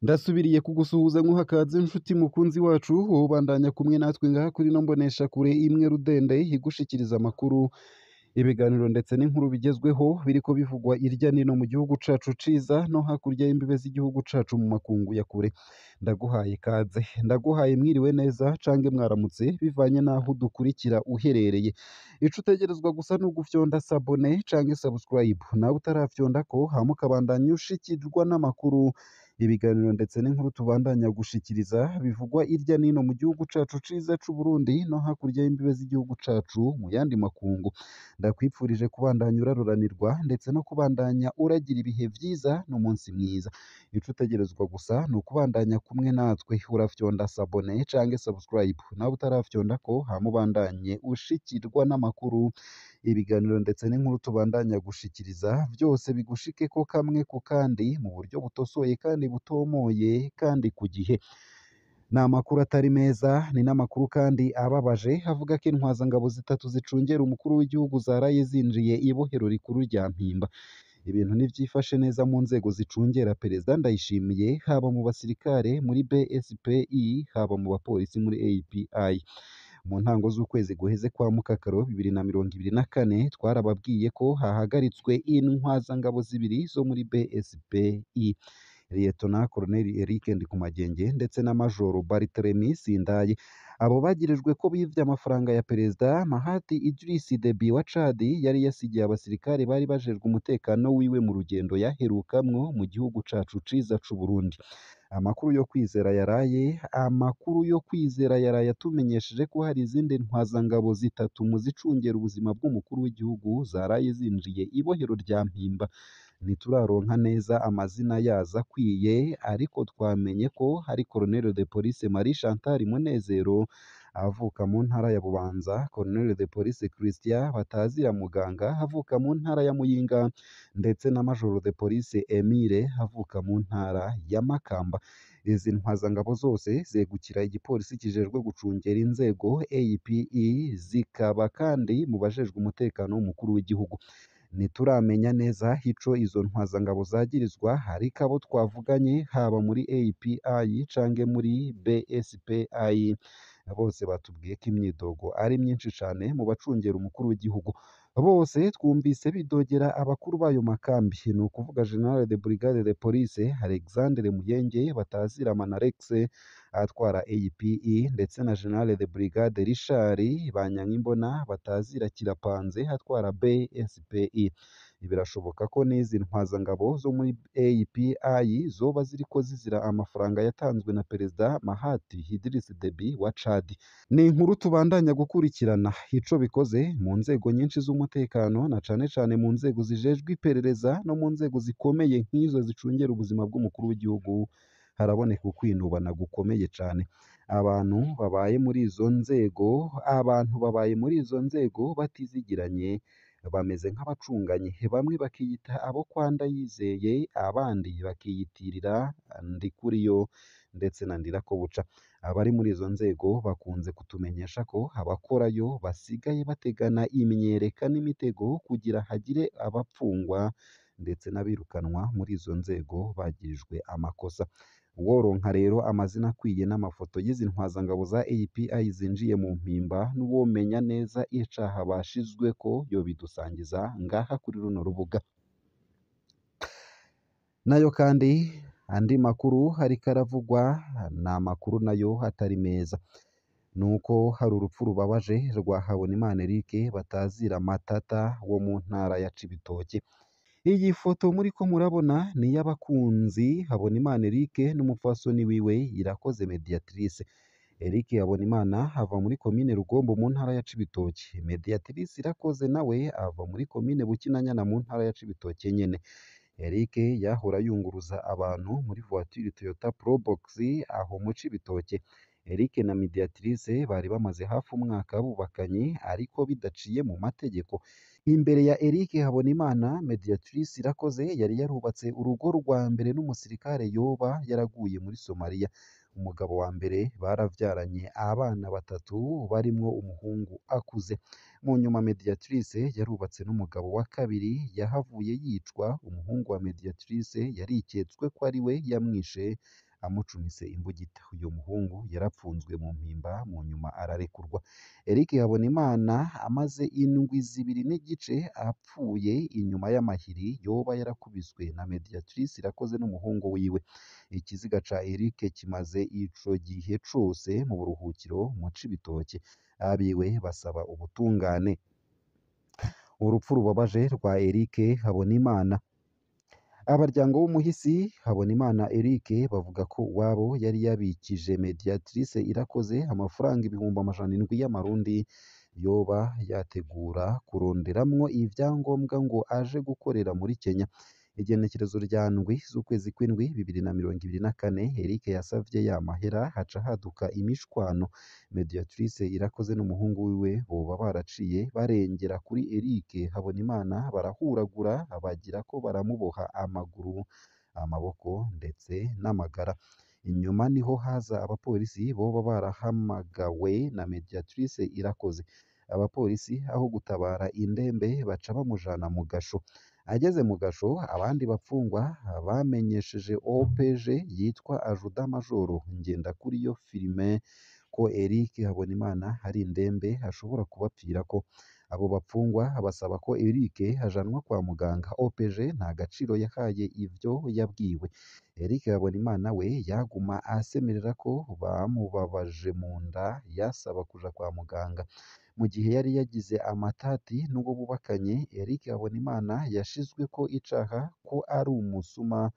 Ndasubiriye kugusuhuza nkuhakaze nshuti mukunzi wacu, ubandanya kumwe natwe ngaha kuri no mbonesha kure imwe rudende igushikiriza amakuru, ibiganiro ndetse n'inkuru bigezweho biriko bivugwa irya nino mu gihugu cacu ciza no hakurya y'imbibe z'igihugu cacu mu makungu ya kure. Ndaguhaye ikaze, ndaguhaye mwiriwe neza cange mwaramutse bivanye n'aho udukurikira uherereye. Ico utegerezwa gusa ni ugufyonda sabone cange subscribe, nawe utarafyondako hama ukabandanya ushikirwa n'amakuru, ibiganiro ndetse n'inkuru tubandanya gushikiriza bivugwa irya nino mu gihugu cacu ciza c'Uburundi no hakurya y'imbibe z'igihugu cacu mu yandi makungu. Ndakwipfurije kubandanya uraruranirwa ndetse no kubandanya uragira ibihe vyiza n'umunsi mwiza. Ico utegerezwa gusa ni ukubandanya kumwe natwe, urafyonda sabone cange subscribe, nawe utarafyondako hama ubandanye ushikirwa n'amakuru, ibiganiro ndetse n'inkuru tubandanya gushikiriza vyose bigushikeko kamwe ku kandi mu buryo butosoye kandi butomoye kandi ku gihe. Ni amakuru atari meza, ni n'amakuru kandi ababaje avuga ko intwazangabo zitatu zicungera umukuru w'igihugu zaraye zinjiye ibohero rikuru rya Mpimba. Ibintu ntivyifashe neza mu nzego zicungera Perezida Ndayishimiye, haba mu basirikare muri BSPI, haba mu bapolisi muri API. Mu ntango z'ukwezi guheze kwa Mukakaro 2024 twarababwiye ko hahagaritswe intwazangabo zibiri zo muri BSPI, Liyetona Koloneli Eric Ndikumagenge ndetse na Majoro Barthelemy Sindaye. Abo bagirijwe ko bivye amafaranga ya Perezida Mahati Idriss Deby wa Chad yari yasigiye abasirikare bari bajejwe umutekano wiwe mu rugendo yaherukamwo mu gihugu cacu ciza c'Uburundi. Amakuru yo kwizera yaraye atumenyesheje ko hari izindi ntwazangabo zitatu mu zicungera ubuzima bw'umukuru w'igihugu zaraye zinjiye ibohero rya Mpimba. Ntituraronka neza amazina yazo akwiye, ariko twamenye ko hari Colonel de Police Marie Chantal Munezero avuka mu ntara ya Bubanza, Colonel de Police Christian Batazira Muganga avuka mu ntara ya Muyinga, ndetse na Major de Police Emile avuka mu ntara ya Makamba. Izi ntwazangabo zose zegukira igipolisi kijejwe gucungera inzego APE, zikaba kandi mu bajejwe umutekano w'umukuru w'igihugu. Ntituramenya neza ico izo ntwazangabo zagirizwa, ariko abo twavuganye haba muri API cange muri BSPI bose batubwiye ko imyidogo ari myinshi cane mu bacungera umukuru w'igihugu. Bose twumvise bidogera abakuru b'ayo makambi, ni ukuvuga General de Brigade de Police Alexandre Muyenge Batazira Manarex atwara APE, ndetse na General de Brigade Richard Banyankimbona Batazira Kirapanze atwara BSPI. Birashoboka ko n'izi ntwazangabo zo muri API zoba ziriko zizira amafaranga yatanzwe na Perezida Mahati Idriss Deby wa Chad. Ni inkuru tubandanya gukurikirana ico bikoze mu nzego nyinshi z'umutekano na cane cane mu nzego zijejwe iperereza no mu nzego zikomeye nk'izo zicungera ubuzima bw'umukuru w'igihugu. Haraboneka ukwinubana gukomeye cane. Abantu babaye muri izo nzego batizigiranye, bameze nk'abacunganye, bamwe bakiyita abo kwa Ndayizeye, abandi bakiyitirira Ndikuriyo ndetse na Ndirakobuca. Abari muri izo nzego bakunze kutumenyesha ko abakorayo basigaye bategana imyereka n'imitego kugira hagire abapfungwa ndetse n'abirukanwa muri izo nzego bagirijwe amakosa. Uworonka rero amazina akwiye n'amafoto y'izi ntwazangabo za API zinjiye mu Mpimba, n'uwomenya neza icaha bashizweko yobidusangiza ngaha kuri runo rubuga. Nayo kandi andi makuru ariko aravugwa ni amakuru nayo atari meza, nuko hari urupfu rubabaje rwa Habonimana Eric Batazira Matata wo mu ntara ya Cibitoke. Iyi foto muriko murabona ni iy'abakunzi Habonimana Eric n'umupfasoni wiwe Irakoze Mediatrice. Eric Habonimana ava muri komine Rugombo mu ntara ya Cibitoke. Mediatrice Irakoze nawe ava muri komine Bukinanyana mu ntara ya Cibitoke nyene. Eric yahora yunguruza abantu muri voiture Toyota Probox aho mu Cibitoke. Eric na Mediatrice bari bamaze hafi umwaka bubakanye ariko bidaciye mu mategeko. Imbere ya Eric Habonimana, Mediatrice Irakoze yari yarubatse urugo rwa mbere n'umusirikare yoba yaraguye muri Somalia. Umugabo wa mbere baravyaranye abana batatu barimwo umuhungu akuze. Mu nyuma Mediatrice yarubatse n'umugabo wa kabiri yahavuye yicwa. Umuhungu wa Mediatrice yariketswe ko ari we yamwishe amucumise imbugita. Uyo muhungu yarapfunzwe mu mpimba, mu nyuma ararekurwa. Eric Habonimana amaze indwi zibiri n'igice apfuye inyuma y'amahiri yoba yarakubiswe na Mediatrice Irakoze n'umuhungu wiwe. Ikiziga ca Eric kimaze ico gihe cose mu buruhukiro mu Cibitoke. Abiwe basaba ubutungane. Urupfu rubabaje rwa Eric Habonimana. Abaryango b'umuhisi Habonimana Eric bavuga ko uwabo yari yabikije Mediatrice Irakoze amafaranga 700,000 y'amarundi yoba yategura kuronderamwo ivyangombwa ngo aje gukorera muri Kenya. Igenekerezo rya ndwi z'ukwezi kw'indwi 2024, Eric yasavye ya mahera haca haduka imishwano. Mediatrice Irakoze n'umuhungu wiwe boba baraciye barengera kuri Eric Habonimana barahuragura bagirako baramuboha amaguru, amaboko ndetse n'amagara. Inyuma niho haza abapolisi boba barahamagawe na Mediatrice Irakoze. Abapolisi aho gutabara indembe baca bamujana mu gasho. Ageze mu gasho, abandi bapfungwa bamenyesheje OPG yitwa Ajuda Majoro Ngendakuriyo Firmin ko Eric Habonimana ari indembe ashobora kubapfirako. Abo bapfungwa basaba ko Eric ajanwa kwa muganga. OPG nta gaciro yahaye ivyo yabwiwe. Eric Habonimana we yaguma asemerera ko bamubabaje mu nda, yasaba kuja kwa muganga. Mu gihe yari yagize amatati n'uwo bubakanye, Eric Habonimana yashizweko icaha ko ari umusuma,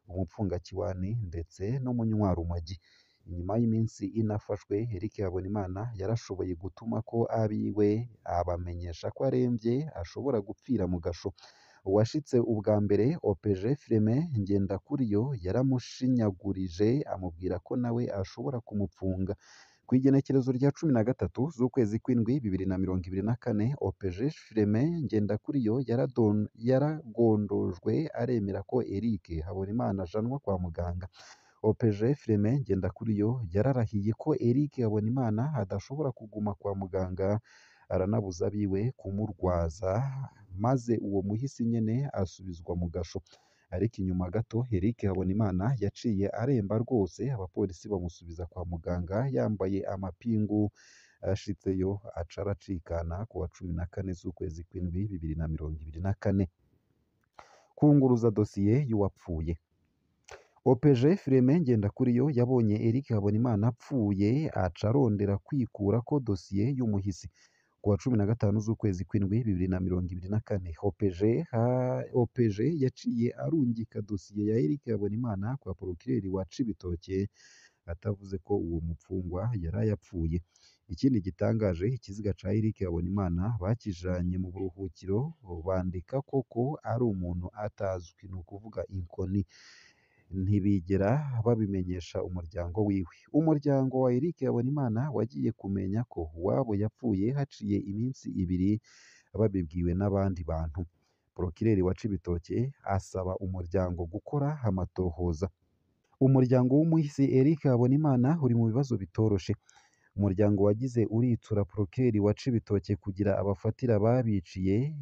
umupfungakiwani ndetse n'umunywarumogi. Inyuma y'iminsi ine afashwe, Eric Habonimana yarashoboye gutumako abiwe abamenyesha ko aremvye ashobora gupfira mu gasho. Uwashitse ubwa mbere, OPG Firmin Ngendakuriyo, yaramushinyagurije amubwira ko nawe ashobora kumupfunga. Kw'igenekerezo rya 13 z'ukwezi kw'indwi 2024, OPG Firmin Ngendakuriyo yaragondojwe aremera ko Eric Habonimana ajanwa kwa muganga. OPG Firmin Ngendakuriyo yararahiye ko Eric Habonimana adashobora kuguma kwa muganga, aranabuza abiwe kumurwaza, maze uwo muhisi nyene asubizwa mu gasho. Ariko inyuma gato Eric Habonimana yaciye aremba rwose, abapolisi bamusubiza kwa muganga yambaye amapingu. Ashitseyo aca aracikana kuwa 14 z'ukwezi kw'indwi 2024. Kunguruza dosiye y'uwapfuye. OPG Firmin Ngendakuriyo yabonye Eric Habonimana apfuye aca arondera kwikurako dosiye y'umuhisi. Kuwa 15 z'ukwezi kw'indwi 2024, OPG yaciye arungika dosiye ya Eric Habonimana kwa Procureur wa Cibitoke atavuze ko uwo mupfungwa yaraye apfuye. Ikindi gitangaje, ikiziga ca Eric Habonimana bakijanye mu buruhukiro bandikako ko ari umuntu atazwi, ni ukuvuga inkoni. Ntibigera babimenyesha umuryango wiwe. Umuryango wa Eric Habonimana wagiye kumenya ko uwabo yapfuye haciye iminsi ibiri babibwiwe n'abandi bantu. Procureur wa Cibitoke asaba umuryango gukora amatohoza. Umuryango w'umuhisi Eric Habonimana uri mu bibazo bitoroshe. Umuryango wagize uritura Procureur wa Cibitoke kugira abafatira ababiciye.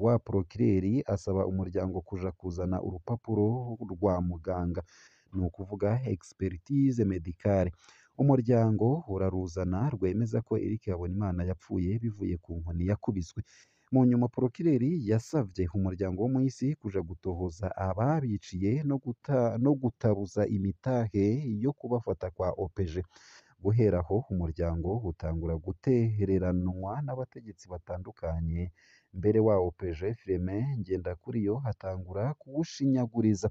Wa Procureur asaba umuryango kuja kuzana urupapuro rwa muganga, ni ukuvuga expertise medicale. Umuryango uraruzana rwemeza ko Eric Habonimana yapfuye bivuye ku nkoni yakubiswe. Mu nyuma Procureur yasavye umuryango w'umuhisi kuja gutohoza ababiciye no gutabuza imitahe yo kubafata kwa OPG. Guhera aho umuryango utangura gutehereranwa n'abategetsi batandukanye, mbere wa OPG Firmin Ngendakuriyo atangura kuwushinyaguriza.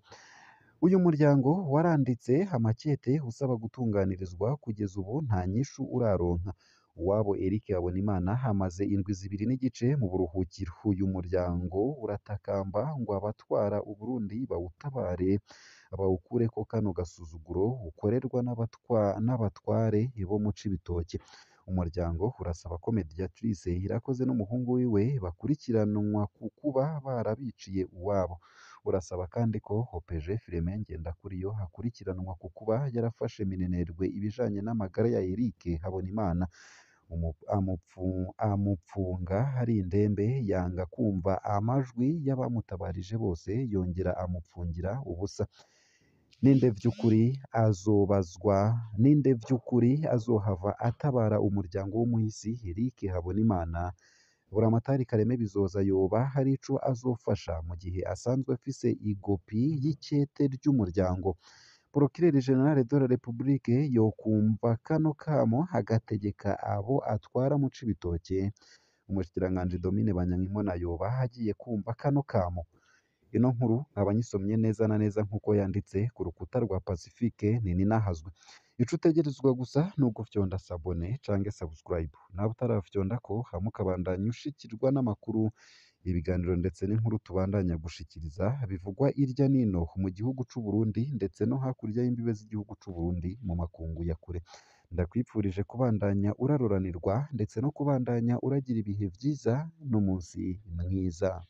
Uyu muryango waranditse amakete usaba gutunganirizwa, kugeza ubu nta nyishu uraronka. Uwabo Eric Habonimana amaze indwi zibiri n'igice mu buruhukiro. Uyu muryango uratakamba ngo abatwara Uburundi bawutabare, bawukureko kano gasuzuguro ukorerwa n'abatware bo mu Cibitoke. Umuryango urasaba ko Mediatrice Irakoze n'umuhungu wiwe bakurikiranwa ku kuba barabiciye uwabo. Urasaba kandi ko OPG Firmin Ngendakuriyo akurikiranwa ku kuba yarafashe minenerwe ibijanye n'amagara ya Eric Habonimana, amupfunga ari indembe, yanga kumva amajwi y'abamutabarije bose, yongera amupfungira ubusa. Ninde vy'ukuri azobazwa? Ninde vy'ukuri azohava atabara umuryango w'umuhisi Eric Habonimana? Buramatari Kareme Bizoza yoba hari ico azofasha mu gihe asanzwe afise igopi y'ikete ry'umuryango. Procureur General de la République yokumva kano kamo agategeka abo atwara mu Cibitoke. Umushikiranganji Domine Banyankimbona yoba agiye kumva kano kamo. Ino nkuru nkaba nyisomye neza na neza nk'uko yanditse ku rukuta rwa Pacifique Nininahazwe. Ico utegerezwa gusa ni ugufyonda sabone canke subscribe. Nawe utarafyondako hama ukabandanya ushikirwa n'amakuru, ibiganiro ndetse n'inkuru tubandanya gushikiriza bivugwa irya nino mu gihugu c'u Burundi ndetse no hakurya y'imbibe z'igihugu c'u Burundi mu makungu ya kure. Ndakwipfurije kubandanya uraroranirwa ndetse no kubandanya uragira ibihe vyiza n'umunsi mwiza.